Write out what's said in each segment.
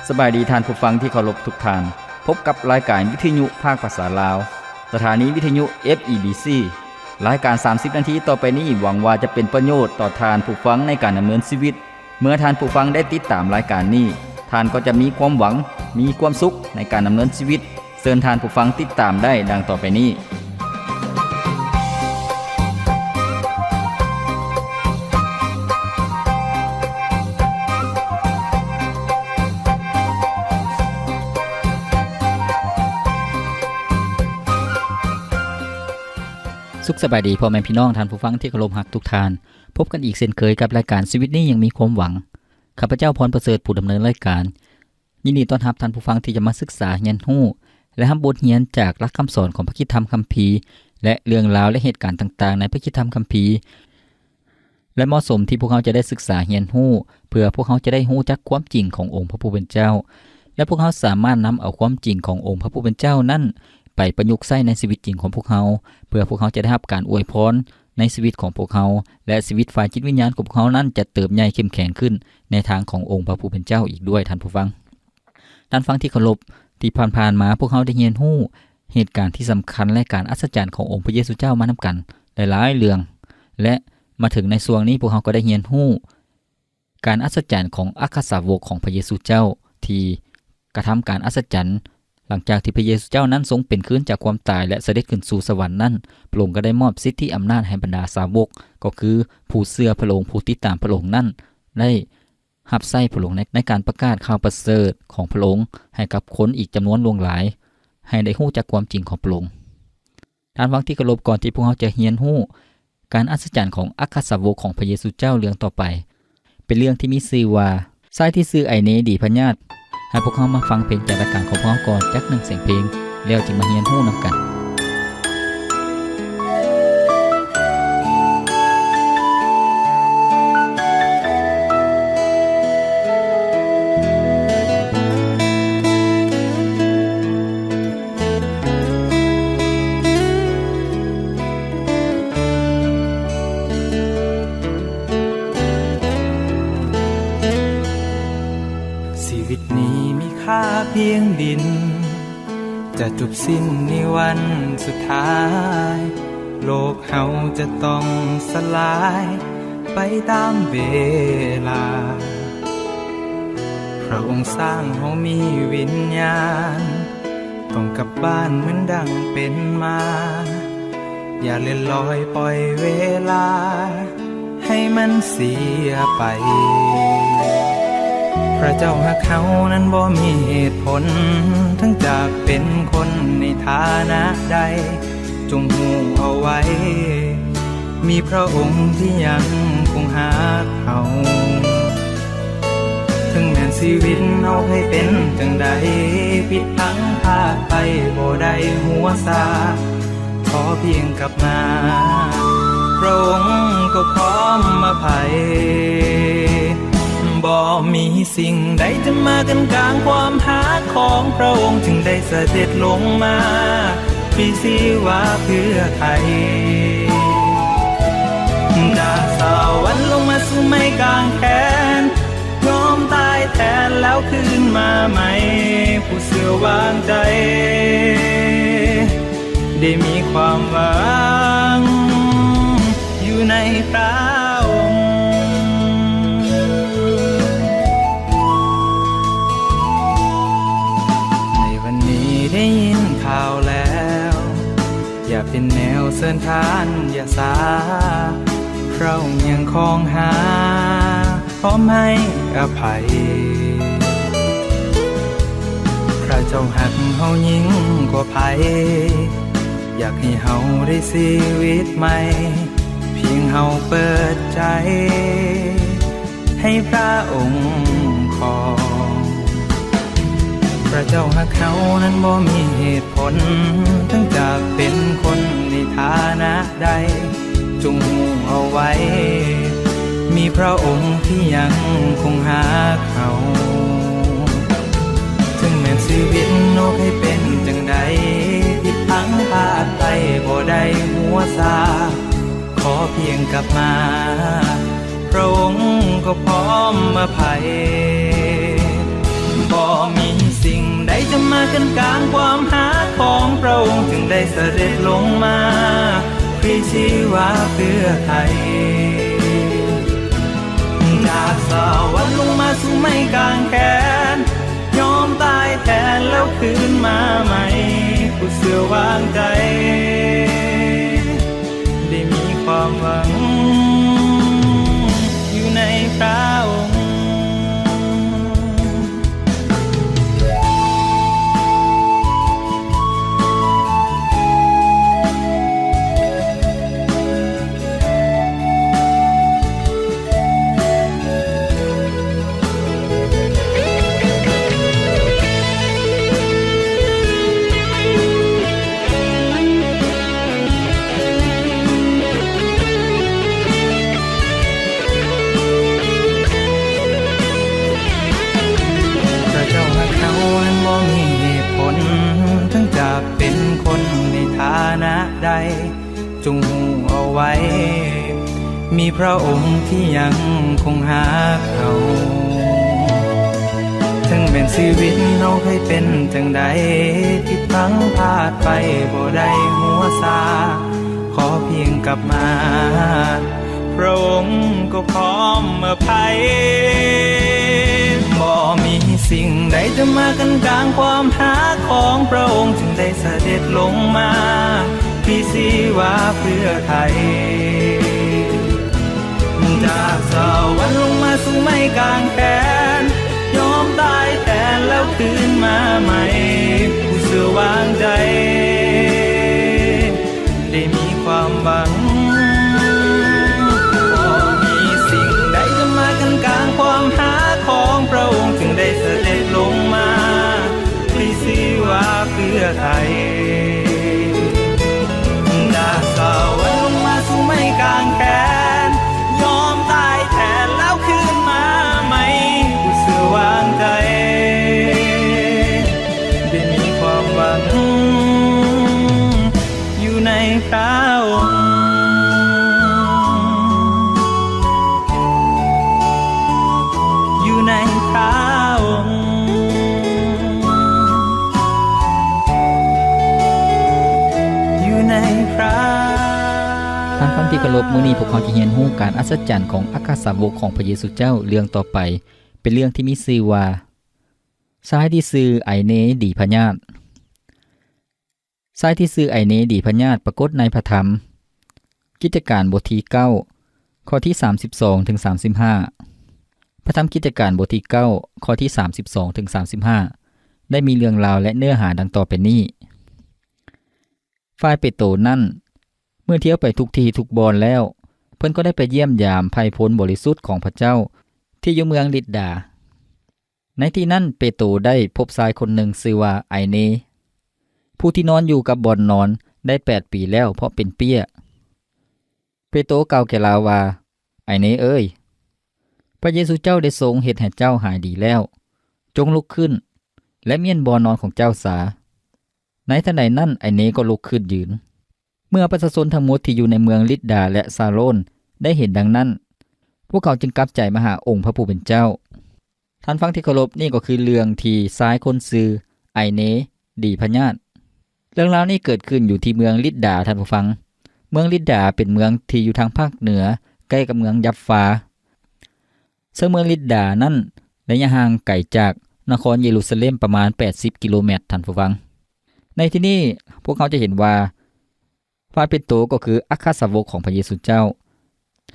ສະບາຍດີທ່ານຜູ້ຟັງທີ່ເຄົາລົບທຸກທ່ານ. ພົບກັບລາຍການວິທະຍຸພາກພາສາລາວ, ສະຖານີວິທະຍຸ ເອັຟ ອີ ບີ ຊີ. ລາຍການສາມສິບນາທີຕໍ່ໄປນີ້ ຫວັງວ່າຈະເປັນປະໂຫຍດຕໍ່ທ່ານຜູ້ຟັງໃນການດຳເນີນຊີວິດ. ເມື່ອທ່ານຜູ້ຟັງໄດ້ຕິດຕາມລາຍການນີ້, ທ່ານກໍຈະມີຄວາມຫວັງ, ມີຄວາມສຸກໃນການດຳເນີນຊີວິດ. ເຊີນທ່ານຜູ້ຟັງຕິດຕາມໄດ້ດັ່ງຕໍ່ໄປນີ້. ສຸກສະບາຍດີພໍ່ແມ່ພີ່ນ້ອງທ່ານຜູ້ຟັງທີ່ເຄົາລົບຮັກທຸກທ່ານ. ພົບກັນອີກເຊັ່ນເຄີຍກັບລາຍການຊີວິດນີ້ຍັງມີຄວາມຫວັງ. ຂ້າພະເຈົ້າ ພອນປະເສີດ ຜູ້ດຳເນີນລາຍການ. ຍິນດີຕ້ອນຮັບທ່ານຜູ້ຟັງທີ່ຈະມາສຶກສາຮຽນຮູ້ ແລະ ຮັບບົດຮຽນຈາກຫຼັກຄຳສອນຂອງພະຄຣິສຕະທຳຄຳພີ ແລະ ເລື່ອງລາວ ແລະ ເຫດການຕ່າງໆໃນພະຄຣິສຕະທຳຄຳພີ ແລະ ເໝາະສົມທີ່ພວກເຮົາຈະໄດ້ສຶກສາຮຽນຮູ້ ເພື່ອພວກເຮົາຈະໄດ້ຮູ້ຈັກຄວາມຈິງຂອງອົງພະຜູ້ເປັນເຈົ້າ ແລະ ພວກເຮົາສາມາດນຳເອົາຄວາມຈິງຂອງອົງພະຜູ້ເປັນເຈົ້ານັ້ນໄປປະຍຸກໃຊ້ໃນຊີວິດຈິງຂອງພວກເຮົາ ເພື່ອພວກເຮົາຈະໄດ້ຮັບການອວຍພອນ ໃນຊີວິດຂອງພວກເຮົາ ແລະ ຊີວິດຝ່າຍຈິດວິນຍານຂອງພວກເຮົານັ້ນຈະເຕີບໃຫຍ່ເຂັ້ມແຂງຂຶ້ນໃນທາງຂອງອົງພະຜູ້ເປັນເຈົ້າອີກດ້ວຍ. ທ່ານຜູ້ຟັງ, ທ່ານຟັງທີ່ເຄົາລົບ, ທີ່ຜ່ານໆມາພວກເຮົາໄດ້ຮຽນຮູ້ເຫດການທີ່ສຳຄັນ ແລະ ການອັດສະຈັນຂອງອົງພະເຢຊູເຈົ້າມານຳກັນຫຼາຍໆເລື່ອງ ແລະ ມາເຖິງໃນຊ່ວງນີ້ ພວກເຮົາກໍໄດ້ຮຽນຮູ້ ການອັດສະຈັນຂອງອັກຄະສາວົກຂອງພະເຢຊູເຈົ້າ ທີ່ກະທຳການອັດສະຈັນ. ຫຼັງຈາກທີ່ພະເຢຊູເຈົ້ານັ້ນຊົງເປັນຄືນຈາກຄວາມຕາຍ ແລະ ສະເດັດຂຶ້ນສູ່ສະຫວັນນັ້ນ, ພະອົງກໍໄດ້ມອບສິດທິອຳນາດໃຫ້ບັນດາສາວົກ, ກໍຄືຜູ້ເຊື່ອພະອົງ, ຜູ້ຕິດຕາມພະອົງນັ້ນ, ໄດ້ຮັບໃຊ້ພະອົງໃນ, ໃນການປະກາດຂ່າວປະເສີດຂອງພະອົງໃຫ້ກັບຄົນອີກຈຳນວນຫຼວງຫຼາຍ ໃຫ້ໄດ້ຮູ້ຈັກຄວາມຈິງຂອງພະອົງ. ທ່ານຟັງທີ່ເຄົາລົບ, ກ່ອນທີ່ພວກເຮົາຈະຮຽນຮູ້ການອັດສະຈັນຂອງອັກຄະສາວົກຂອງພະເຢຊູເຈົ້າເລື່ອງຕໍ່ໄປ, ເປັນເລື່ອງທີ່ມີຊື່ວ່າ ຊາຍທີ່ຊື່ໄອເນດີພະຍາດ. ໃຫ້ພວກເຮົາມາຟັງເພງຈາກລາຍການຂອງພວກເຮົາກ່ອນຈັກໜຶ່ງສຽງເພງ, ແລ້ວຈຶ່ງມາຮຽນຮູ້ນຳກັນ. ຊີວິດນີ້ມີຄ່າພຽງດິນ ຈະຈົບສິ້ນໃນວັນສຸດທ້າຍ. ໂລກເຮົາຈະຕ້ອງສະຫຼາຍໄປຕາມເວລາ. ພະອົງສ້າງເຮົາມີວິນຍານ ຕ້ອງກັບບ້ານເໝືອນດັ່ງເປັນມາ. ຢ່າເລື່ອນລອຍປ່ອຍເວລາໃຫ້ມັນເສຍໄປ. ພະເຈົ້າຮັກເຮົານັ້ນບໍ່ມີເຫດຜົນ, ເຖິງຈະເປັນຄົນໃນຖານະໃດ, ຈົ່ງຮູ້ເອົາໄວ້ ມີພະອົງທີ່ຍັງຄົງຮັກເຮົາ. ເຖິງແມ່ນຊີວິດເຮົາໃຫ້ເປັນຈັ່ງໃດ, ຜິດພັງພາດໄປບໍ່ໄດ້ຫົວຊາ, ຂໍພຽງກັບມາ, ພະອົງກໍພ້ອມອະໄພ. ບໍ່ມີສິ່ງໃດຈະມາກັ້ນກາງຄວາມຮັກຂອງພະອົງ, ຈຶ່ງໄດ້ສະເດັດລົງມາ ມີຊີວາເພື່ອໄທ ຈາກສະຫວັນລົງມາສູ່ໄມ້ກາງແຂນ, ຍອມຕາຍແທນແລ້ວຄືນມາໃໝ່. ຜູ້ເຊື່ອວາງໃຈ ໄດ້ມີຄວາມຫວັງຢູ່ໃນພະອົງ. ໃນວັນນີ້ໄດ້ຍິນຂ່າວແລ້ວ, ຢ່າເປັນແນວເຊີນທ່ານຢ່າຊາ, ພະອົງຍັງຄອງຫາ ພ້ອມໃຫ້ອະໄພ. ພະເຈົ້າຮັກເຮົາຍິ່ງກວ່າໃຜ, ຢາກໃຫ້ເຮົາໄດ້ຊີວິດໃໝ່, ພຽງເຮົາເປີດໃຈ ໃຫ້ພະອົງຄອງ. ພະເຈົ້າຮັກເຮົານັ້ນບໍ່ມີເຫດຜົນ, ເຖິງຈະເປັນຄົນໃນຖານະໃດ, ຈົ່ງຮູ້ເອົາໄວ້, ມີພະອົງທີ່ຍັງຄົງຮັກເຮົາ. ເຖິງແມ່ນຊີວິດເຮົາໃຫ້ເປັນຈັ່ງໃດ, ຜິດພັງພາດໄປບໍ່ໄດ້ຫົວຊາ, ຂໍພຽງກັບມາ, ພະອົງກໍພ້ອມອະໄພ. ບໍ່ ບໍ່ມີສິ່ງໃດຈະມາກັ້ນກາງຄວາມຮັກຂອງພະອົງ ຈຶ່ງໄດ້ສະເດັດລົງມາ ພຣີຊີວາເພື່ອໄຖ່ ຈາກສະຫວັນລົງມາສູ່ໄມ້ກາງແຂນ ຍອມຕາຍແທນແລ້ວຄືນມາໃໝ່ ຜູ້ເຊື່ອວາງໃຈ ໄດ້ມີຄວາມຫວັງຢູ່ໃນພຣະອົງ. ພຣະເຈົ້າຮັກເຮົາອັນບໍ່ມີເຫດຜົນ ເຖິງຈະເປັນຄົນໃນຖານະໃດ ຈົ່ງຮູ້ເອົາໄວ້ ມີພຣະອົງທີ່ຍັງຄົງຮັກເຮົາ. ເຖິງແມ່ນຊີວິດເຮົາເຄີຍເປັນຈັ່ງໃດ ຜິດພັງພາດໄປບໍ່ໄດ້ຫົວຊາ ຂໍພຽງກັບມາ ພຣະອົງກໍພ້ອມອະໄພ. ບໍ່ມີສິ່ງໃດຈະມາກັ້ນກາງຄວາມຮັກຂອງພຣະອົງ ຈຶ່ງໄດ້ສະເດັດລົງມາ ພຣີຊີວາເພື່ອໄຖ່ ຈາກສະຫວັນລົງມາສູ່ໄມ້ກາງແຂນ ຍອມຕາຍແທນແລ້ວຄືນມາໃໝ່ ຜູ້ເຊື່ອວາງໃຈ ໄດ້ມີຄວາມຫວັງ. ບໍ່ມີສິ່ງໃດຈະມາກັ້ນກາງຄວາມຮັກຂອງພຣະອົງ ຈຶ່ງໄດ້ສະເດັດລົງມາ ພຣີຊີວາເພື່ອໄຖ່ ຈາກສະຫວັນລົງມາສູ່ໄມ້ກາງແຂນ ຍອມຕາຍແທນແລ້ວຄືນມາໃໝ່ ຜູ້ເຊື່ອວາງໃຈ ໄດ້ມີຄວາມຫວັງ ຢູ່ໃນພຣະອົງ ຢູ່ໃນພຣະອົງ ຢູ່ໃນພຣະ. ທ່ານຟັງທີ່ເຄົາລົບ, ມື້ນີ້ພວກເຮົາຈະຮຽນຮູ້ການອັດສະຈັນຂອງອັກຄະສາວົກຂອງພະເຢຊູເຈົ້າເລື່ອງຕໍ່ໄປ, ເປັນເລື່ອງທີ່ມີຊື່ວ່າ ຊາຍທີ່ຊື່ໄອເນດີພະຍາດ. ຊາຍທີ່ຊື່ໄອເນດີພະຍາດປາກົດໃນພະທຳກິດຈະການບົດທີເກົ້າ ຂໍ້ທີສາມສິບສອງເຖິງສາມສິບຫ້າ. ພະທຳກິດຈະການບົດທີເກົ້າ ຂໍ້ທີສາມສິບສອງເຖິງສາມສິບຫ້າ ໄດ້ມີເລື່ອງລາວ ແລະ ເນື້ອຫາດັ່ງຕໍ່ໄປນີ້. ຝ່າຍເປໂຕນັ້ນ ເມື່ອທ່ຽວໄປທຸກທີ່ທຸກບ່ອນແລ້ວ, ເພິ່ນກໍໄດ້ໄປຢ້ຽມຢາມໄພພົນບໍລິສຸດຂອງພະເຈົ້າ ທີ່ຢູ່ເມືອງລິດດາ. ໃນທີ່ນັ້ນເປໂຕໄດ້ພົບຊາຍຄົນໜຶ່ງຊື່ວ່າໄອເນ ຜູ້ທີ່ນອນຢູ່ກັບບ່ອນນອນໄດ້ແປດປີແລ້ວ ເພາະເປັນເປ້ຍ. ເປໂຕກ່າວແກ່ລາວວ່າ, ໄອເນເອີຍ, ພະເຢຊູເຈົ້າໄດ້ຊົງເຮັດໃຫ້ເຈົ້າຫາຍດີແລ້ວ. ຈົ່ງລຸກຂຶ້ນ ແລະ ມ້ຽນບ່ອນນອນຂອງເຈົ້າສາ. ໃນທັນໃດນັ້ນໄອເນກໍລຸກຂຶ້ນຢືນ. ເມື່ອປະຊາຊົນທັງໝົດທີ່ຢູ່ໃນເມືອງລິດດາ ແລະ ຊາໂລນໄດ້ເຫັນດັ່ງນັ້ນ, ພວກເຂົາຈຶ່ງກັບໃຈມາຫາອົງພະຜູ້ເປັນເຈົ້າ. ທ່ານຟັງທີ່ເຄົາລົບ, ນີ້ກໍຄືເລື່ອງທີ່ຊາຍຄົນຊື່ໄອເນດີພະຍາດ. ເລື່ອງລາວນີ້ເກີດຂຶ້ນຢູ່ທີ່ເມືອງລິດດາ, ທ່ານຜູ້ຟັງ. ເມືອງລິດດາເປັນເມືອງທີ່ຢູ່ທາງພາກເໜືອ ໃກ້ກັບເມືອງຢາຟຟາ. ເຊິ່ງເມືອງລິດດານັ້ນໄລຍະຫ່າງໄກຈາກນະຄອນເຢຣູຊາເລັມປະມານແປດສິບກິໂລແມັດ, ທ່ານຜູ້ຟັງ. ໃນທີ່ນີ້ພວກເຮົາຈະເຫັນວ່າ ພະເປໂຕກໍຄືອັກຄະສາວົກຂອງພະເຢຊູເຈົ້າ.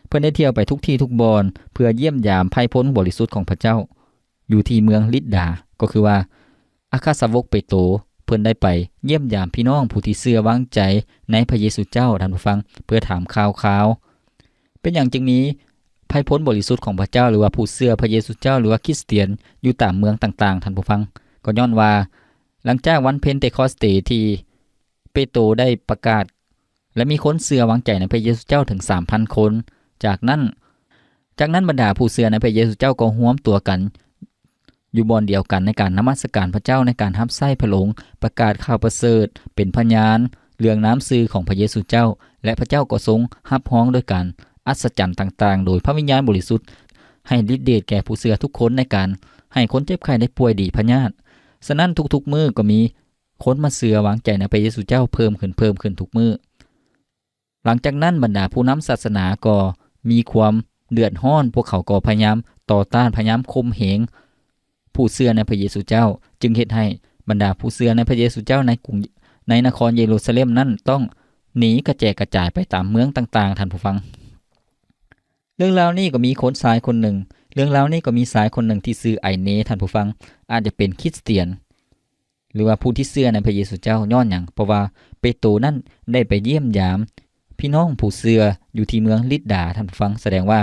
ເພິ່ນໄດ້ທ່ຽວໄປທຸກທີ່ທຸກບ່ອນ ເພື່ອຢ້ຽມຢາມໄພພົນບໍລິສຸດຂອງພະເຈົ້າ ຢູ່ທີ່ເມືອງລິດດາ, ກໍຄືວ່າ ອັກຄະສາວົກເປໂຕ ເພິ່ນໄດ້ໄປຢ້ຽມຢາມພີ່ນ້ອງຜູ້ທີ່ເຊື່ອວາງໃຈໃນພະເຢຊູເຈົ້າ, ທ່ານຜູ້ຟັງ, ເພື່ອຖາມຂ່າວຄາວ. ເປັນຫຍັງຈຶ່ງມີໄພພົນບໍລິສຸດຂອງພະເຈົ້າ ຫຼືວ່າຜູ້ເຊື່ອພະເຢຊູເຈົ້າ ຫຼືວ່າຄຣິສຕຽນ ຢູ່ຕາມເມືອງຕ່າງໆ, ທ່ານຜູ້ຟັງ? ກໍຍ້ອນວ່າ ຫຼັງຈາກວັນເພັນເຕຄອສເຕທີ່ເປໂຕໄດ້ປະກາດ ແລະ ມີຄົນເຊື່ອວາງໃຈໃນພະເຢຊູເຈົ້າເຖິງສາມພັນຄົນ. ຈາກນັ້ນ, ຈາກນັ້ນບັນດາຜູ້ເຊື່ອໃນພະເຢຊູເຈົ້າກໍຮວມຕົວກັນຢູ່ບ່ອນດຽວກັນໃນການນະມັດສະການພະເຈົ້າ, ໃນການຮັບໃຊ້ພະອົງ, ປະກາດຂ່າວປະເສີດ, ເປັນພະຍານເລື່ອງນາມຊື່ຂອງພະເຢຊູເຈົ້າ, ແລະ ພະເຈົ້າກໍຊົງຮັບຮອງດ້ວຍການອັດສະຈັນຕ່າງໆ ໂດຍພະວິນຍານບໍລິສຸດ. ໃຫ້ລິດເດດແກ່ຜູ້ເຊື່ອທຸກຄົນໃນການໃຫ້ຄົນເຈັບໄຂ້ໄດ້ປ່ວຍດີພະຍາດ. ສະນັ້ນທຸກໆມື້ກໍມີຄົນມາເຊື່ອວາງໃຈໃນພະເຢຊູເຈົ້າເພີ່ມຂຶ້ນ, ເພີ່ມຂຶ້ນທຸກມື້. ຫຼັງຈາກນັ້ນບັນດາຜູ້ນຳສາສະໜາກໍມີຄວາມເດືອດຮ້ອນ, ພວກເຂົາກໍພະຍາຍາມຕໍ່ຕ້ານ, ພະຍາຍາມຂົ່ມເຫງຜູ້ເຊື່ອໃນພະເຢຊູເຈົ້າ, ຈຶ່ງເຮັດໃຫ້ບັນດາຜູ້ເຊື່ອໃນພະເຢຊູເຈົ້າໃນກຸງ, ໃນນະຄອນເຢຣູຊາເລັມນັ້ນຕ້ອງໜີກະແຈກກະຈາຍໄປຕາມເມືອງຕ່າງໆ, ທ່ານຜູ້ຟັງ. ເລື່ອງລາວນີ້ກໍມີຄົນຊາຍຄົນໜຶ່ງ, ເລື່ອງລາວນີ້ກໍມີຊາຍຄົນໜຶ່ງທີ່ຊື່ໄອເນ, ທ່ານຜູ້ຟັງ, ອາດຈະເປັນຄຣິສຕຽນ ຫຼືວ່າຜູ້ທີ່ເຊື່ອໃນພະເຢຊູເຈົ້າ. ຍ້ອນຫຍັງ? ເພາະວ່າເປໂຕນັ້ນໄດ້ໄປຢ້ຽມຢາມພີ່ນ້ອງຜູ້ເຊື່ອຢູ່ທີ່ເມືອງລິດດາ, ທ່ານຜູ້ຟັງ. ສະແດງວ່າ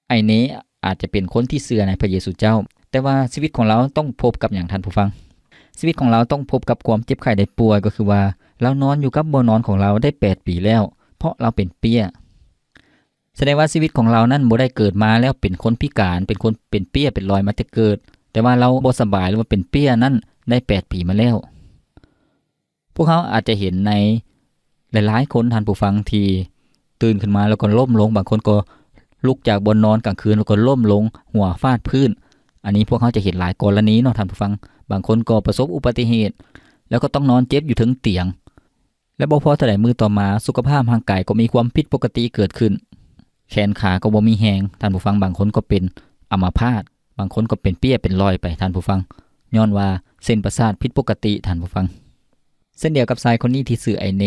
ໄອເນອາດຈະເປັນຄົນທີ່ເຊື່ອໃນພະເຢຊູເຈົ້າ. ແຕ່ວ່າຊີວິດຂອງລາວຕ້ອງພົບກັບຫຍັງ, ທ່ານຜູ້ຟັງ? ຊີວິດຂອງລາວຕ້ອງພົບກັບຄວາມເຈັບໄຂ້ໄດ້ປ່ວຍ, ກໍຄືວ່າລາວນອນຢູ່ກັບບ່ອນອນຂອງລາວໄດ້ແປດປີແລ້ວ, ເພາະລາວເປັນເປ້ຍ. ສະແດງວ່າຊີວິດຂອງລາວນັ້ນບໍ່ໄດ້ເກີດມາແລ້ວເປັນຄົນພິການ, ເປັນຄົນເປັນເປ້ຍເປັນລອຍມາແຕ່ເກີດ, ແຕ່ວ່າລາວບໍ່ສະບາຍ ຫຼືວ່າເປັນເປ້ຍນັ້ນໄດ້ແປດປີມາແລ້ວ. ພວກເຮົາອາດຈະເຫັນໃນຫຼາຍໆຄົນ, ທ່ານຜູ້ຟັງ, ທີ່ຕື່ນຂຶ້ນມາແລ້ວກໍລົ້ມລົງ, ບາງຄົນກໍລຸກຈາກບ່ອນນອນກາງຄືນແລ້ວກໍລົ້ມລົງຫົວຟາດພື້ນ. ອັນນີ້ພວກເຮົາຈະເຫັນຫຼາຍກໍລະນີເນາະ, ທ່ານຜູ້ຟັງ. ບາງຄົນກໍປະສົບອຸບັດຕິເຫດ ແລ້ວກໍຕ້ອງນອນເຈັບຢູ່ເທິງຕຽງ. ແລະ ບໍ່ພໍເທົ່າໃດ, ມື້ຕໍ່ມາສຸຂະພາບຮ່າງກາຍກໍມີຄວາມຜິດປົກກະຕິເກີດຂຶ້ນ, ແຂນຂາກໍບໍ່ມີແຮງ, ທ່ານຜູ້ຟັງ. ບາງຄົນກໍເປັນອຳມະພາດ, ບາງຄົນກໍເປັນເປ້ຍເປັນລອຍໄປ, ທ່ານຜູ້ຟັງ, ຍ້ອນວ່າເສັ້ນປະສາດຜິດປົກກະຕິ, ທ່ານຜູ້ຟັງ. ເຊັ່ນດຽວກັບຊາຍຄົນນີ້ທີ່ຊື່ໄອເນ,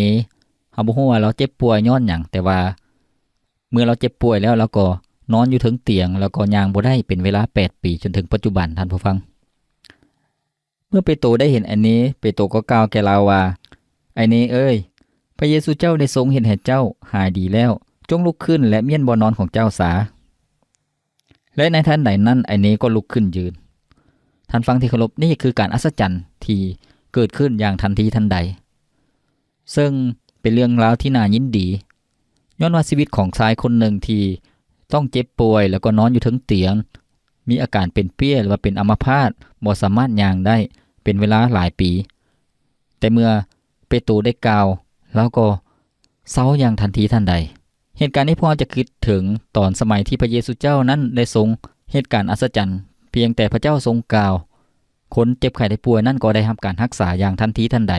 ເຮົາບໍ່ຮູ້ວ່າລາວເຈັບປ່ວຍຍ້ອນຫຍັງ, ແຕ່ວ່າເມື່ອລາວເຈັບປ່ວຍແລ້ວ, ລາວກໍນອນຢູ່ເທິງຕຽງ, ແລ້ວກໍຍ່າງບໍ່ໄດ້ເປັນເວລາແປດປີ ຈົນເຖິງປັດຈຸບັນ, ທ່ານຜູ້ຟັງ. ເມື່ອເປໂຕໄດ້ເຫັນໄອເນ, ເປໂຕກໍກ່າວແກ່ລາວວ່າ, ໄອເນເອີຍ, ພະເຢຊູເຈົ້າໄດ້ຊົງເຮັດໃຫ້ເຈົ້າຫາຍດີແລ້ວ, ຈົ່ງລຸກຂຶ້ນ ແລະ ມ້ຽນບ່ອນນອນຂອງເຈົ້າສາ. ແລະ ໃນທັນໃດນັ້ນ, ໄອເນກໍລຸກຂຶ້ນຢືນ. ທ່ານຟັງທີ່ເຄົາລົບ, ນີ້ຄືການອັດສະຈັນທີ່ເກີດຂຶ້ນຢ່າງທັນທີທັນໃດ. ເຊິ່ງເປັນເລື່ອງລາວທີ່ໜ້າຍິນດີ, ຍ້ອນວ່າຊີວິດຂອງຊາຍຄົນໜຶ່ງທີ່ຕ້ອງເຈັບປ່ວຍ ແລ້ວກໍນອນຢູ່ເທິງຕຽງ, ມີອາການເປັນເປ້ຍ ຫຼືວ່າເປັນອຳມະພາດ, ບໍ່ສາມາດຍ່າງໄດ້ເປັນເວລາຫຼາຍປີ, ແຕ່ເມື່ອເປໂຕໄດ້ກ່າວ, ລາວກໍເຊົາຢ່າງທັນທີທັນໃດ. ເຫດການນີ້ພວກເຮົາຈະຄິດເຖິງຕອນສະໄໝທີ່ພະເຢຊູເຈົ້ານັ້ນໄດ້ຊົງເຮັດການອັດສະຈັນ, ພຽງແຕ່ພະເຈົ້າຊົງກ່າວ, ຄົນເຈັບໄຂ້ໄດ້ປ່ວຍນັ້ນກໍໄດ້ຮັບການຮັກສາຢ່າງທັນທີທັນໃດ.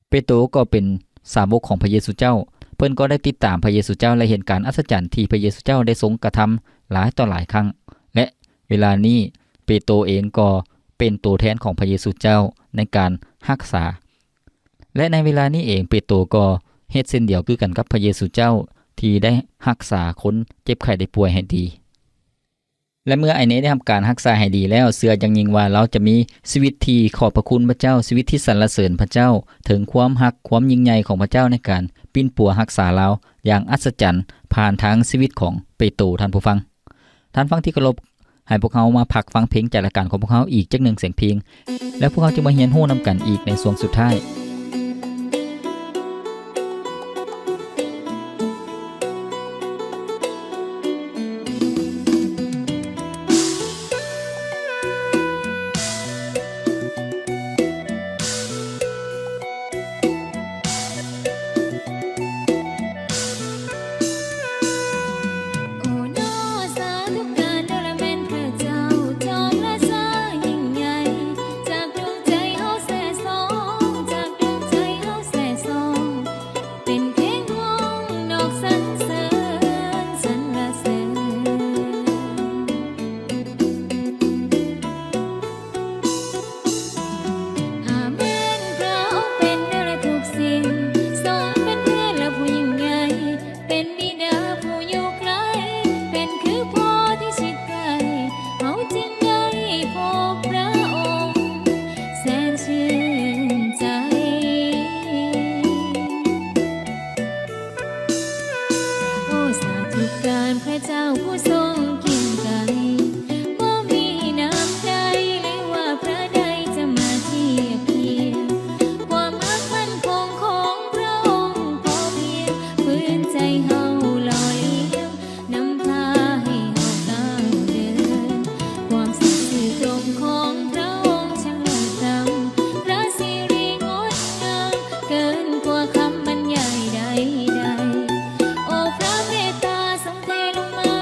ເປໂຕກໍເປັນສາວົກຂອງພະເຢຊູເຈົ້າ, ເພິ່ນກໍໄດ້ຕິດຕາມພະເຢຊູເຈົ້າ ແລະ ເຫັນການອັດສະຈັນທີ່ພະເຢຊູເຈົ້າໄດ້ຊົງກະທຳຫຼາຍຕໍ່ຫຼາຍຄັ້ງ, ແລະ ເວລານີ້ເປໂຕເອງກໍເປັນໂຕແທນຂອງພະເຢຊູເຈົ້າໃນການຮັກສາ. ແລະ ໃນເວລານີ້ເອງ, ເປໂຕກໍເຮັດເຊັ່ນດຽວຄືກັນກັບພະເຢຊູເຈົ້າ ທີ່ໄດ້ຮັກສາຄົນເຈັບໄຂ້ໄດ້ປ່ວຍໃຫ້ດີ. ແລະ ເມື່ອໄອເນໄດ້ຮັບການຮັກສາໃຫ້ດີແລ້ວ, ເຊື່ອຢ່າງຍິ່ງວ່າລາວຈະມີຊີວິດທີ່ຂອບພະຄຸນພະເຈົ້າ, ຊີວິດທີ່ສັນລະເສີນພະເຈົ້າ, ເຖິງຄວາມຮັກ, ຄວາມຍິ່ງໃຫຍ່ຂອງພະເຈົ້າໃນການປິ່ນປົວຮັກສາລາວຢ່າງອັດສະຈັນ ຜ່ານທາງຊີວິດຂອງເປໂຕ, ທ່ານຜູ້ຟັງ. ທ່ານຟັງທີ່ເຄົາລົບ, ໃຫ້ພວກເຮົາມາພັກຟັງເພງຈາກລາຍການຂອງພວກເຮົາອີກຈັກໜຶ່ງສຽງເພງ, ແລ້ວພວກເຮົາຈະມາຮຽນຮູ້ນຳກັນອີກໃນຊ່ວງສຸດທ້າຍ. ໂອ້ ໜໍ ສາທຸການເດີ ລະແມ່ນພະເຈົ້າ ຈອມລາຊາຍິ່ງໃຫຍ່ ຈາກດວງໃຈເຮົາແຊສອງ ຈາກດວງໃຈເຮົາແຊສອງ ເປັນເພງຮ້ອງນອກສັນເສີນ ສັນລະເສີນ. ອາເມນ ພະອົງເປັນເໜືອທຸກສິ່ງ ຊົງເປັນເພື່ອນ ແລະ ຜູ້ຍິ່ງໃຫຍ່ ເປັນບິດາຜູ້ຢູ່ໄກ ເປັນຄືພໍ່ທີ່ຊິດໃກ້ ເຮົາຈຶ່ງໄດ້ພົບພະອົງ ແສນຊື່ນໃຈ. ໂອ້ ສາທຸການພະເຈົ້າຜູ້ຊົງກຽງໄກ ບໍ່ມີນາມໃດ ຫຼືວ່າພະໃດຈະມາທຽບທຽມ ຄວາມຮັກໝັ້ນຄົງຂອງພະອົງພໍພຽງ ຟື້ນໃຈເຮົາຫຼໍ່ລ້ຽງ ນຳພາໃຫ້ເຮົາກ້າວເດີນ ຄວາມສັດຊື່ຕົງຂອງພະອົງຊ່າງເລີດລ້ຳ ພະສິລິງົດງາມ ເກີນກວ່າຄຳບັນຍາຍໃດໆ ໂອ ພະເມດຕາຊົງເທລົງມາ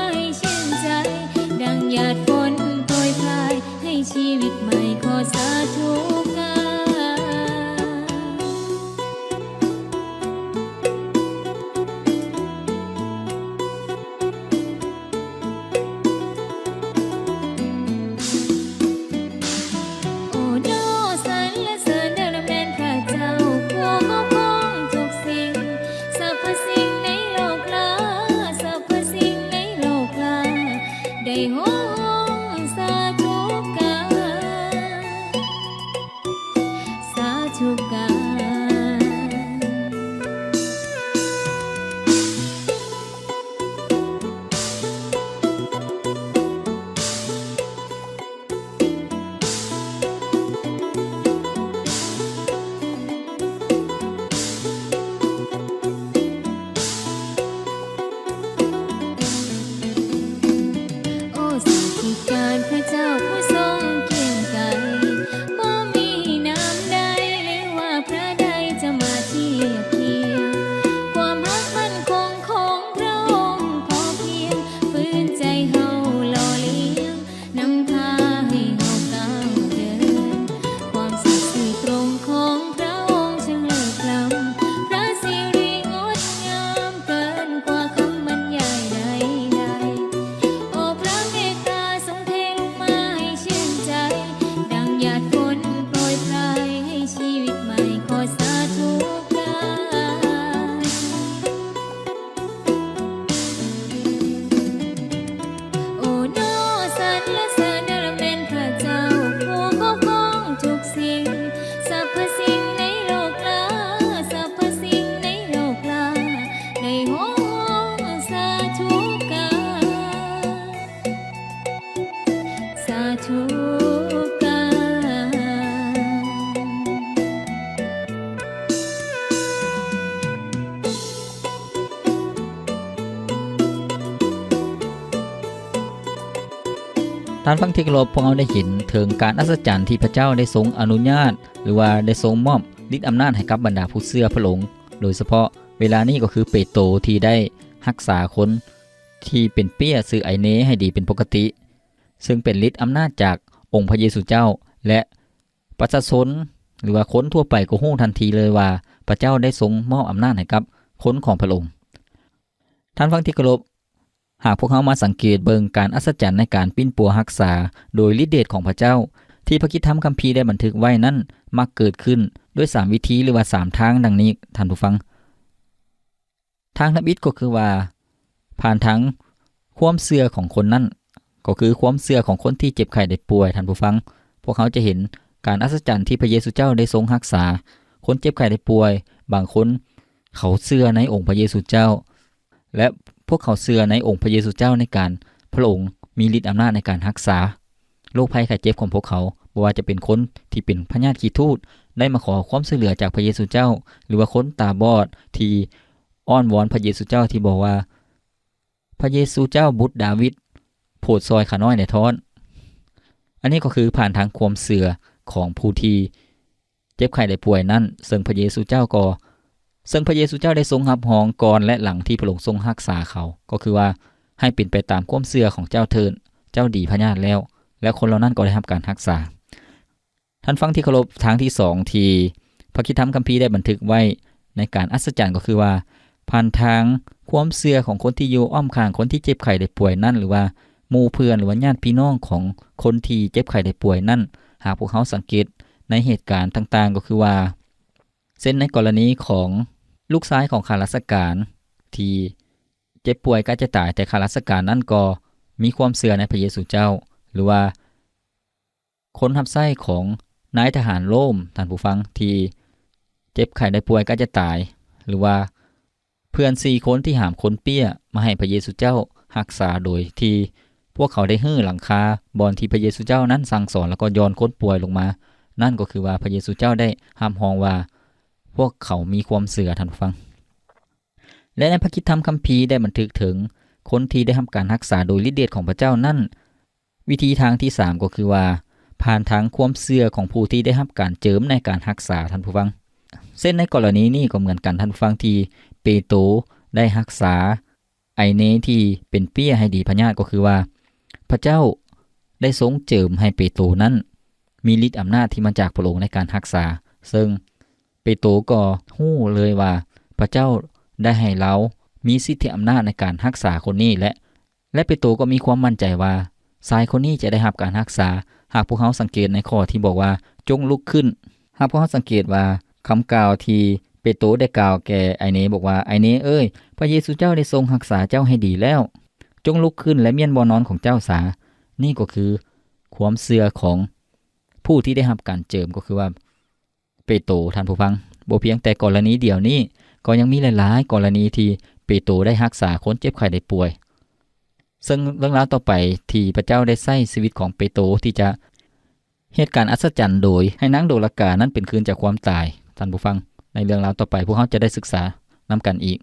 ໃຫ້ຮ້ອງສາທຸການ ສາທຸການ. ໂອ້ ສາທຸການພະເຈົ້າຜູ້ຊົງກຽງໄກ, ບໍ່ມີນາມໃດ ຫຼືວ່າພະໃດຈະມາທຽບທຽງ. ຄວາມຮັກໝັ້ນຄົງຂອງພະອົງພໍພຽງ, ຟື້ນໃຈເຮົາຫຼໍ່ລ້ຽງ, ນຳພາໃຫ້ເຮົາກ້າວເດີນ. ຄວາມສັກສິດຕົງຂອງພະອົງຊ່າງເລີດລ້ຳ, ພະສິລິງົດງາມເກີນກວ່າຄຳບັນຍາຍໃດໆ. ໂອພະເມດຕາຊົງເທລົງມາໃຫ້ຊື່ນໃຈ, ດັ່ງຫຍາດຝົນໂປຣຍປາຍໃຫ້ຊີວິດໃໝ່, ຂໍສາທຸການ. ໂອ ໜໍ່ສັນລະເສີນເນີນລະແມ່ນພະເຈົ້າ ຜູ້ຄຸ້ມຄອງທຸກສິ່ງ, ສັບພະສິ່ງໃນໂລກລາ, ສັບພະສິ່ງໃນໂລກລາ ໄດ້ຮ້ອງສາທຸການ. ສາທຸການ. ທ່ານຟັງທີ່ເຄົາລົບ, ພວກເຮົາໄດ້ເຫັນເຖິງການອັດສະຈັນທີ່ພະເຈົ້າໄດ້ຊົງອະນຸຍາດ ຫຼືວ່າໄດ້ຊົງມອບລິດອຳນາດໃຫ້ກັບບັນດາຜູ້ເຊື່ອພະອົງ, ໂດຍສະເພາະເວລານີ້ກໍຄືເປໂຕທີ່ໄດ້ຮັກສາຄົນ ທີ່ເປັນເປ້ຍຊື່ໄອເນໃຫ້ດີເປັນປົກກະຕິ, ເຊິ່ງເປັນລິດອຳນາດຈາກອົງພະເຢຊູເຈົ້າ ແລະ ປະຊາຊົນ ຫຼືວ່າຄົນທົ່ວໄປກໍຮູ້ທັນທີເລີຍວ່າ ພະເຈົ້າໄດ້ຊົງມອບອຳນາດໃຫ້ກັບຄົນຂອງພະອົງ. ທ່ານຟັງທີ່ເຄົາລົບ, ຫາກພວກເຮົາມາສັງເກດເບິ່ງການອັດສະຈັນໃນການປິ່ນປົວຮັກສາໂດຍລິດເດດຂອງພະເຈົ້າ ທີ່ພະກິດທຳຄຳພີໄດ້ບັນທຶກໄວ້ນັ້ນ ມັກເກີດຂຶ້ນດ້ວຍສາມວິທີ ຫຼືວ່າສາມທາງດັ່ງນີ້, ທ່ານຜູ້ຟັງ. ທາງທຳອິດກໍຄືວ່າ ຜ່ານທາງຄວາມເຊື່ອຂອງຄົນນັ້ນ, ກໍຄືຄວາມເຊື່ອຂອງຄົນທີ່ເຈັບໄຂ້ໄດ້ປ່ວຍ, ທ່ານຜູ້ຟັງ, ພວກເຮົາຈະເຫັນການອັດສະຈັນທີ່ພະເຢຊູເຈົ້າໄດ້ຊົງຮັກສາຄົນເຈັບໄຂ້ໄດ້ປ່ວຍ. ບາງຄົນເຂົາເຊື່ອໃນອົງພະເຢຊູເຈົ້າ ແລະ ພວກເຂົາເຊື່ອໃນອົງພະເຢຊູເຈົ້າໃນການ ພະອົງມີລິດອຳນາດໃນການຮັກສາໂລກໄພໄຂ້ເຈັບຂອງພວກເຂົາ, ບໍ່ວ່າຈະເປັນຄົນທີ່ເປັນພະຍາດຂີ້ທູດ ໄດ້ມາຂໍຄວາມຊ່ວຍເຫຼືອຈາກພະເຢຊູເຈົ້າ, ຫຼືວ່າຄົນຕາບອດທີ່ ອ້ອນວອນພະເຢຊູເຈົ້າທີ່ບອກວ່າ, ພະເຢຊູເຈົ້າບຸດດາວິດ, ໂຜດຊ່ອຍຂ້ານ້ອຍແດ່ທ້ອນ. ອັນນີ້ກໍຄືຜ່ານທາງຄວາມເຊື່ອຂອງຜູ້ທີ່ເຈັບໄຂ້ໄດ້ປ່ວຍນັ້ນ, ເຊິ່ງພະເຢຊູເຈົ້າກໍ, ເຊິ່ງພະເຢຊູເຈົ້າໄດ້ຊົງຮັບຮອງກ່ອນ ແລະ ຫຼັງທີ່ພະອົງຊົງຮັກສາເຂົາ, ກໍຄືວ່າ, ໃຫ້ເປັນໄປຕາມຄວາມເຊື່ອຂອງເຈົ້າເທີ້ນ, ເຈົ້າດີພະຍາດແລ້ວ, ແລະ ຄົນເຫຼົ່ານັ້ນກໍໄດ້ຮັບການຮັກສາ. ທ່ານຟັງທີ່ເຄົາລົບ, ທາງທີສອງທີ່ພະຄຣິສຕະທຳຄຳພີໄດ້ບັນທຶກໄວ້ໃນການອັດສະຈັນກໍຄືວ່າ, ຜ່ານທາງຄວາມເຊື່ອຂອງຄົນທີ່ຢູ່ອ້ອມຂ້າງຄົນທີ່ເຈັບໄຂ້ໄດ້ປ່ວຍນັ້ນ ຫຼືວ່າໝູ່ເພື່ອນ ຫຼືວ່າຍາດພີ່ນ້ອງຂອງຄົນທີ່ເຈັບໄຂ້ໄດ້ປ່ວຍນັ້ນ, ຫາກພວກເຮົາສັງເກດໃນເຫດການຕ່າງໆ ກໍຄືວ່າ, ເຊັ່ນໃນກໍລະນີຂອງລູກຊາຍຂອງຂ້າລາຊະການທີ່ເຈັບປ່ວຍໃກ້ຈະຕາຍ, ແຕ່ຂ້າລາຊະການນັ້ນກໍມີຄວາມເຊື່ອໃນພະເຢຊູເຈົ້າ, ຫຼືວ່າ ຄົນຮັບໃຊ້ຂອງນາຍທະຫານໂລມ, ທ່ານຜູ້ຟັງ, ທີ່ເຈັບໄຂ້ໄດ້ປ່ວຍໃກ້ຈະຕາຍ, ຫຼືວ່າເພື່ອນສີ່ຄົນທີ່ຫາມຄົນເປ້ຍມາໃຫ້ພະເຢຊູເຈົ້າຮັກສາ, ໂດຍທີ່ພວກເຂົາໄດ້ຮື້ຫຼັງຄາບ່ອນທີ່ພະເຢຊູເຈົ້ານັ້ນສັ່ງສອນ ແລ້ວກໍຢ່ອນຄົນປ່ວຍລົງມາ. ນັ້ນກໍຄືວ່າພະເຢຊູເຈົ້າໄດ້ຮັບຮອງວ່າພວກເຂົາມີຄວາມເຊື່ອ, ທ່ານຜູ້ຟັງ. ແລະ ໃນພະຄຣິສຕະທຳຄຳພີໄດ້ບັນທຶກເຖິງຄົນທີ່ໄດ້ຮັບການຮັກສາໂດຍລິດເດດຂອງພະເຈົ້ານັ້ນ, ວິທີທາງທີສາມກໍຄືວ່າ, ຜ່ານທາງຄວາມເຊື່ອຂອງຜູ້ທີ່ໄດ້ຮັບການເຈີມໃນການຮັກສາ, ທ່ານຜູ້ຟັງ. ເຊັ່ນໃນກໍລະນີນີ້ກໍເໝືອນກັນ, ທ່ານຜູ້ຟັງ, ທີ່ເປໂຕໄດ້ຮັກສາໄອເນທີ່ເປັນເປ້ຍໃຫ້ດີພະຍາດ, ກໍຄືວ່າພະເຈົ້າໄດ້ຊົງເຈີມໃຫ້ເປໂຕນັ້ນມີລິດອຳນາດທີ່ມາຈາກພະອົງໃນການຮັກສາ, ເຊິ່ງເປໂຕກໍຮູ້ເລີຍວ່າພະເຈົ້າໄດ້ໃຫ້ລາວມີສິດທິອຳນາດໃນການຮັກສາຄົນນີ້ ແລະ ແລະ ເປໂຕກໍມີຄວາມໝັ້ນໃຈວ່າຊາຍຄົນນີ້ຈະໄດ້ຮັບການຮັກສາ. ຫາກພວກເຮົາສັງເກດໃນຂໍ້ທີ່ບອກວ່າ, ຈົ່ງລຸກຂຶ້ນ. ຫາກພວກເຮົາສັງເກດວ່າຄຳກ່າວທີ່ເປໂຕໄດ້ກ່າວແກ່ໄອເນບອກວ່າ, ໄອເນເອີຍ, ພະເຢຊູເຈົ້າໄດ້ຊົງຮັກສາເຈົ້າໃຫ້ດີແລ້ວ. ຈົ່ງລຸກຂຶ້ນ ແລະ ມ້ຽນບ່ອນນອນຂອງເຈົ້າສາ. ນີ້ກໍຄືຄວາມເຊື່ອຂອງຜູ້ທີ່ໄດ້ຮັບການເຈີມ ກໍຄືວ່າເປໂຕ, ທ່ານຜູ້ຟັງ. ບໍ່ພຽງແຕ່ກໍລະນີດຽວນີ້, ກໍຍັງມີຫຼາຍໆກໍລະນີທີ່ເປໂຕໄດ້ຮັກສາຄົນເຈັບໄຂ້ໄດ້ປ່ວຍ. ເຊິ່ງເລື່ອງລາວຕໍ່ໄປທີ່ພະເຈົ້າໄດ້ໃຊ້ຊີວິດຂອງເປໂຕທີ່ຈະ ເຮັດການອັດສະຈັນໂດຍໃຫ້ນາງໂດລາການັ້ນເປັນຄືນຈາກຄວາມຕາຍ. ທ່ານຜູ້ຟັງ, ໃນເລື່ອງລາວຕໍ່ໄປ ພວກເຮົາຈະໄດ້ສຶກສານຳກັນອີກ.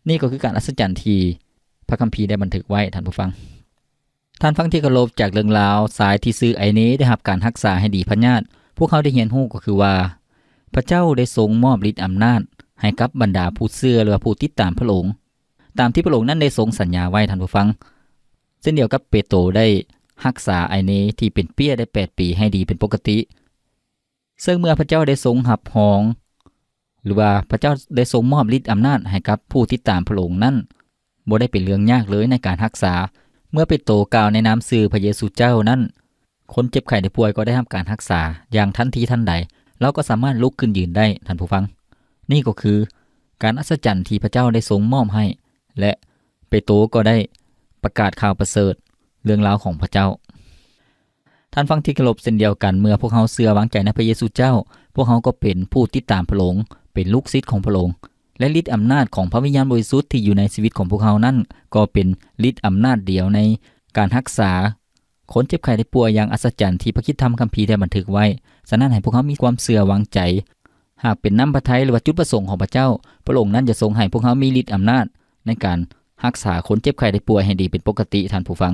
ນີ້ກໍຄືການອັດສະຈັນທີ່ພະຄຳພີໄດ້ບັນທຶກໄວ້, ທ່ານຜູ້ຟັງ. ທ່ານຟັງທີ່ເຄົາລົບ, ຈາກເລື່ອງລາວຊາຍທີ່ຊື່ໄອເນໄດ້ຮັບການຮັກສາໃຫ້ດີພະຍາດ, ພວກເຮົາໄດ້ຮຽນຮູ້ກໍຄືວ່າ ພະເຈົ້າໄດ້ຊົງມອບລິດອຳນາດໃຫ້ກັບບັນດາຜູ້ເຊື່ອ ຫຼືວ່າຜູ້ຕິດຕາມພະອົງ, ຕາມທີ່ພະອົງນັ້ນໄດ້ຊົງສັນຍາໄວ້, ທ່ານຜູ້ຟັງ. ເຊັ່ນດຽວກັບເປໂຕໄດ້ຮັກສາໄອເນທີ່ເປັນເປ້ຍໄດ້ແປດປີໃຫ້ດີເປັນປົກກະຕິ. ເຊິ່ງເມື່ອພະເຈົ້າໄດ້ຊົງຮັບຮອງ ຫຼືວ່າພະເຈົ້າໄດ້ຊົງມອບລິດອຳນາດໃຫ້ກັບຜູ້ຕິດຕາມພະອົງນັ້ນ, ບໍ່ໄດ້ເປັນເລື່ອງຍາກເລີຍໃນການຮັກສາ. ເມື່ອເປໂຕກ່າວໃນນາມຊື່ພະເຢຊູເຈົ້ານັ້ນ, ຄົນເຈັບໄຂ້ໄດ້ປ່ວຍກໍໄດ້ຮັບການຮັກສາຢ່າງທັນທີທັນໃດ, ລາວກໍສາມາດລຸກຂຶ້ນຢືນໄດ້, ທ່ານຜູ້ຟັງ. ນີ້ກໍຄືການອັດສະຈັນທີ່ພະເຈົ້າໄດ້ຊົງມອບໃຫ້ ແລະ ເປໂຕກໍໄດ້ປະກາດຂ່າວປະເສີດເລື່ອງລາວຂອງພະເຈົ້າ. ທ່ານຟັງທີ່ເຄົາລົບ, ເຊັ່ນດຽວກັນ, ເມື່ອພວກເຮົາເຊື່ອວາງໃຈໃນພະເຢຊູເຈົ້າ, ພວກເຮົາກໍເປັນຜູ້ຕິດຕາມພະອົງ, ເປັນລູກສິດຂອງພະອົງ, ແລະ ລິດອຳນາດຂອງພະວິນຍານບໍລິສຸດທີ່ຢູ່ໃນຊີວິດຂອງພວກເຮົານັ້ນ, ກໍເປັນລິດອຳນາດດຽວໃນການຮັກສາ ຄົນເຈັບໄຂ້ໄດ້ປ່ວຍຢ່າງອັດສະຈັນທີ່ພະຄຣິສຕະທຳຄຳພີໄດ້ບັນທຶກໄວ້. ສະນັ້ນ, ໃຫ້ພວກເຮົາມີຄວາມເຊື່ອວາງໃຈ. ຫາກເປັນນ້ຳພະໄທ ຫຼືວ່າຈຸດປະສົງຂອງພະເຈົ້າ, ພະອົງນັ້ນຈະຊົງໃຫ້ພວກເຮົາມີລິດອຳນາດໃນການຮັກສາຄົນເຈັບໄຂ້ໄດ້ປ່ວຍໃຫ້ດີເປັນປົກກະຕິ, ທ່ານຜູ້ຟັງ.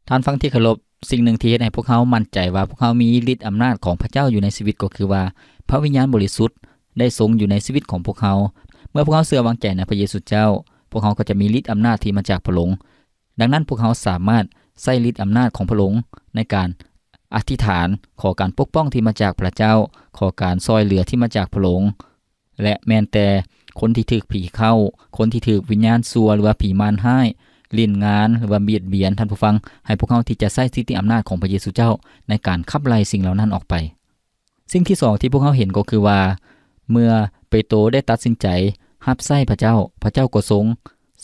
ທ່ານຟັງທີ່ເຄົາລົບ, ສິ່ງໜຶ່ງທີ່ເຮັດໃຫ້ພວກເຮົາໝັ້ນໃຈວ່າພວກເຮົາມີລິດອຳນາດຂອງພະເຈົ້າຢູ່ໃນຊີວິດກໍຄືວ່າ ພະວິນຍານບໍລິສຸດໄດ້ຊົງຢູ່ໃນຊີວິດຂອງພວກເຮົາ. ເມື່ອພວກເຮົາເຊື່ອວາງໃຈໃນພະເຢຊູເຈົ້າ, ພວກເຮົາກໍຈະມີລິດອຳນາດທີ່ມາຈາກພະອົງ. ດັ່ງນັ້ນ, ພວກເຮົາສາມາດໃຊ້ລິດອຳນາດຂອງພະອົງໃນການອະທິຖານ, ຂໍການປົກປ້ອງທີ່ມາຈາກພະເຈົ້າ, ຂໍການຊ່ອຍເຫຼືອທີ່ມາຈາກພະອົງ, ແລະ ແມ່ນແຕ່ຄົນທີ່ຖືກຜີເຂົ້າ, ຄົນທີ່ຖືກວິນຍານຊົ່ວ ຫຼືວ່າຜີມານຮ້າຍຫຼິ້ນງານ ຫຼືວ່າບຽດບຽນ, ທ່ານຜູ້ຟັງ, ໃຫ້ພວກເຮົາທີ່ຈະໃຊ້ສິດທິອຳນາດຂອງພະເຢຊູເຈົ້າໃນການຂັບໄລ່ສິ່ງເຫຼົ່ານັ້ນອອກໄປ. ສິ່ງທີສອງທີ່ພວກເຮົາເຫັນກໍຄືວ່າ ເມື່ອເປໂຕໄດ້ຕັດສິນໃຈຮັບໃຊ້ພະເຈົ້າ, ພະເຈົ້າກໍຊົງ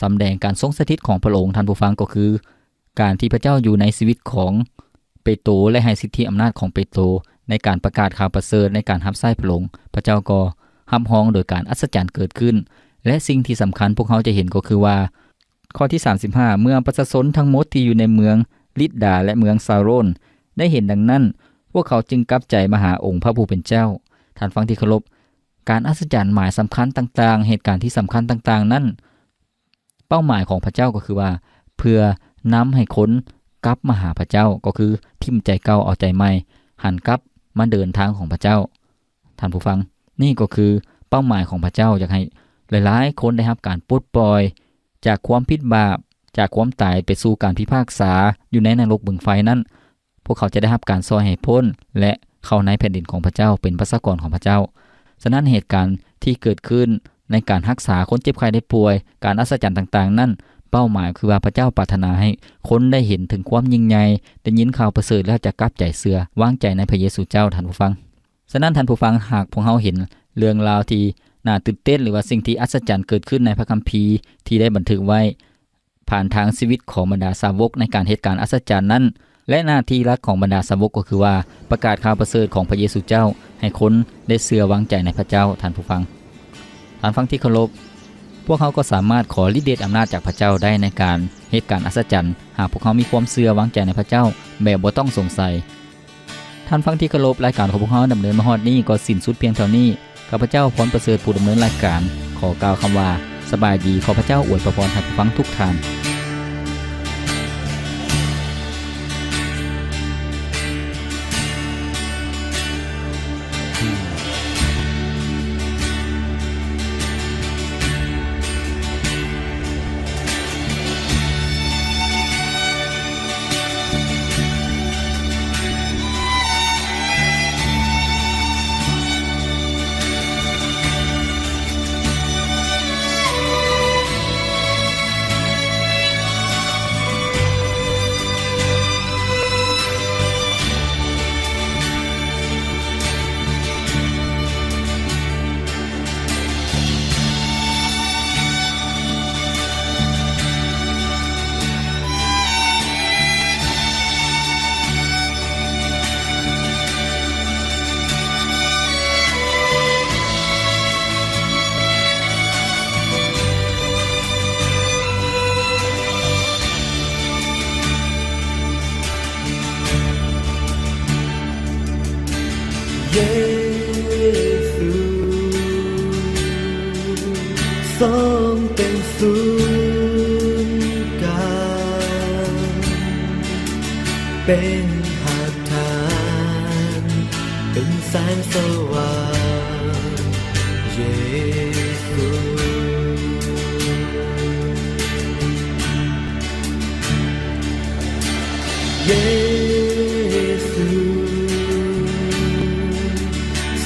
ສຳແດງການຊົງສະຖິດຂອງພະອົງ, ທ່ານຜູ້ຟັງ, ກໍຄືການທີ່ພະເຈົ້າຢູ່ໃນຊີວິດຂອງເປໂຕ ແລະ ໃຫ້ສິດທິອຳນາດຂອງເປໂຕໃນການປະກາດຂ່າວປະເສີດ, ໃນການຮັບໃຊ້ພະອົງ, ພະເຈົ້າກໍຮັບຮອງໂດຍການອັດສະຈັນເກີດຂຶ້ນ. ແລະ ສິ່ງທີ່ສຳຄັນພວກເຮົາຈະເຫັນກໍຄືວ່າ ຂໍ້ທີສາມສິບຫ້າ ເມື່ອປະຊາຊົນທັງໝົດທີ່ຢູ່ໃນເມືອງລິດດາ ແລະ ເມືອງຊາໂຣນໄດ້ເຫັນດັ່ງນັ້ນ, ພວກເຂົາຈຶ່ງກັບໃຈມາຫາອົງພະຜູ້ເປັນເຈົ້າ. ທ່ານຟັງທີ່ເຄົາລົບ, ການອັດສະຈັນ, ໝາຍສຳຄັນຕ່າງໆ, ເຫດການທີ່ສຳຄັນຕ່າງໆນັ້ນ, ເປົ້າໝາຍຂອງພະເຈົ້າກໍຄືວ່າ ເພື່ອນຳໃຫ້ຄົນກັບມາຫາພະເຈົ້າ, ກໍຄືຖິ້ມໃຈເກົ່າເອົາໃຈໃໝ່, ຫັນກັບມາເດີນທາງຂອງພະເຈົ້າ. ທ່ານຜູ້ຟັງ, ນີ້ກໍຄືເປົ້າໝາຍຂອງພະເຈົ້າ, ຢາກໃຫ້ຫຼາຍໆຄົນໄດ້ຮັບການປົດປ່ອຍຈາກຄວາມຜິດບາບ, ຈາກຄວາມຕາຍໄປສູ່ການພິພາກສາຢູ່ໃນນະລົກບຶງໄຟນັ້ນ. ພວກເຂົາຈະໄດ້ຮັບການຊ່ອຍໃຫ້ພົ້ນ ແລະ ເຂົ້າໃນແຜ່ນດິນຂອງພະເຈົ້າ, ເປັນປະຊາກອນຂອງພະເຈົ້າ. ສະນັ້ນ, ເຫດການທີ່ເກີດຂຶ້ນໃນການຮັກສາຄົນເຈັບໄຂ້ໄດ້ປ່ວຍ, ການອັດສະຈັນຕ່າງໆນັ້ນ, ເປົ້າໝາຍຄືວ່າພະເຈົ້າປາດຖະໜາໃຫ້ຄົນໄດ້ເຫັນເຖິງຄວາມຍິ່ງໃຫຍ່, ໄດ້ຍິນຂ່າວປະເສີດແລ້ວຈະກັບໃຈເຊື່ອ, ວາງໃຈໃນພະເຢຊູເຈົ້າ, ທ່ານຜູ້ຟັງ. ສະນັ້ນ, ທ່ານຜູ້ຟັງ, ຫາກພວກເຮົາເຫັນເລື່ອງລາວທີ່ໜ້າຕື່ນເຕັ້ນ ຫຼືວ່າສິ່ງທີ່ອັດສະຈັນເກີດຂຶ້ນໃນພະຄຳພີທີ່ໄດ້ບັນທຶກໄວ້ ຜ່ານທາງຊີວິດຂອງບັນດາສາວົກໃນການເຮັດການອັດສະຈັນນັ້ນ ແລະ ໜ້າທີ່ຫຼັກຂອງບັນດາສາວົກກໍຄືວ່າ ປະກາດຂ່າວປະເສີດຂອງພະເຢຊູເຈົ້າໃຫ້ຄົນໄດ້ເຊື່ອວາງໃຈໃນພະເຈົ້າ. ທ່ານຜູ້ຟັງ, ທ່ານຟັງທີ່ເຄົາລົບ, ພວກເຮົາກໍສາມາດຂໍລິດເດດອຳນາດຈາກພະເຈົ້າໄດ້ໃນການເຮັດການອັດສະຈັນ ຫາກພວກເຮົາມີຄວາມເຊື່ອວາງໃຈໃນພະເຈົ້າແບບບໍ່ຕ້ອງສົງໄສ. ທ່ານຟັງທີ່ເຄົາລົບ, ລາຍການຂອງພວກເຮົາດຳເນີນມາຮອດນີ້ກໍສິ້ນສຸດພຽງເທົ່ານີ້. ຂ້າພະເຈົ້າ ພອນປະເສີດ ຜູ້ດຳເນີນລາຍການ ຂໍກ່າວຄຳວ່າ ສະບາຍດີ. ຂໍພະເຈົ້າອວຍພະພອນທ່ານຜູ້ຟັງທຸກທ່ານ. ເຢຊູຊົງເປັນສູນກາງ, ເປັນຮາກຖານ, ເປັນແສງສະຫວ່າງ, ເຢຊູ. ເຢຊູ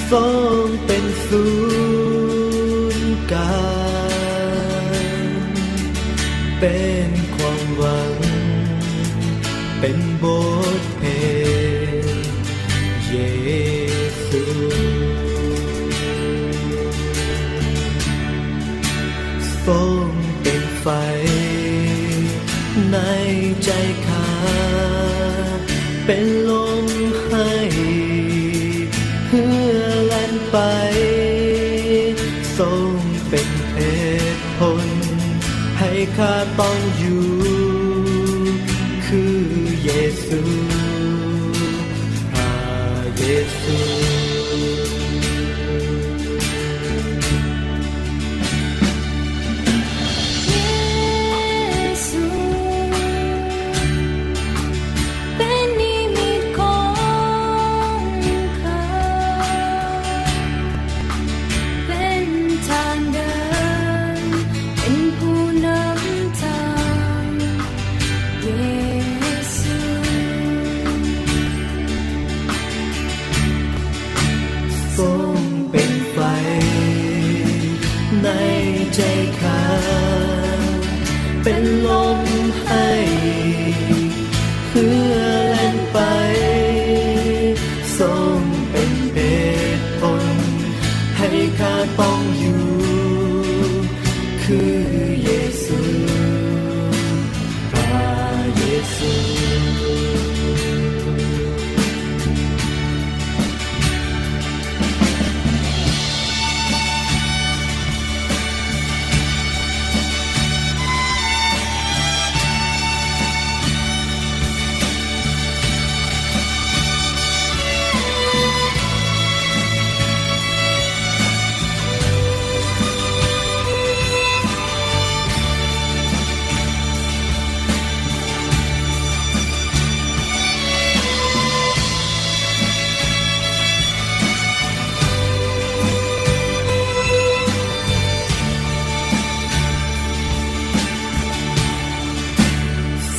ຊົງເປັນສູນກາງ, ເປັນຄວາມຫວັງ, ເປັນບົດເພງ, ເຢຊູ. ຊົງເປັນໄຟໃນໃຈຂ້າ, ເປັນລົມໃຫ້ເຮືອແລ່ນໄປ, ຊົງເປັນເຫດຜົນໃຫ້ຂ້າຕ້ອງຢູ່ ຄືເຢຊູ. ພະເຢຊູ. ເຢຊູ ເປັນນິມິດຂອງຂ້າ, ເປັນທາງເດີນ, ເປັນຜູ້ນຳທາງ. ເຢຊູ ຊົງເປັນໄຟໃນໃຈຂ້າ, ເປັນລົມໃຫ້ເຮືອແລ່ນໄປ, ຊົງເປັນເຫດຜົນໃຫ້ຂ້າຕ້ອງຢູ່ ຄືເຢຊູ. ພະເຢຊູ.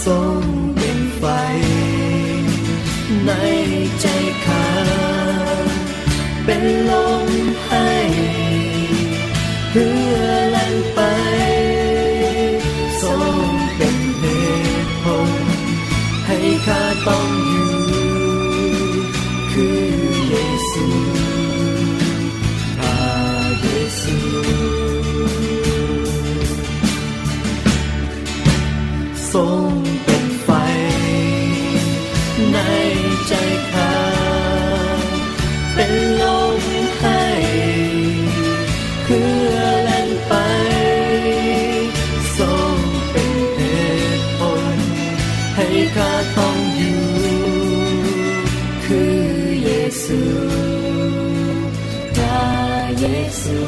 ຊົງເປັນໄຟໃນໃຈຂ້າ, ເປັນລົມໃຫ້ເຮືອແລ່ນໄປ, ຊົງເປັນເຫດຜົນໃຫ້ຂ້າຕ້ອງຢູ່ ຄືເຢຊູ, ພະເຢຊູ. ຊົງເປັນໄຟໃນໃຈຂ້າ, ເປັນລົມໃຫ້ເຮືອແລ່ນໄປ, ຊົງເປັນເຫດຜົນໃຫ້ຂ້າຕ້ອງຢູ່ ຄືເຢຊູ, ພະເຢຊູ.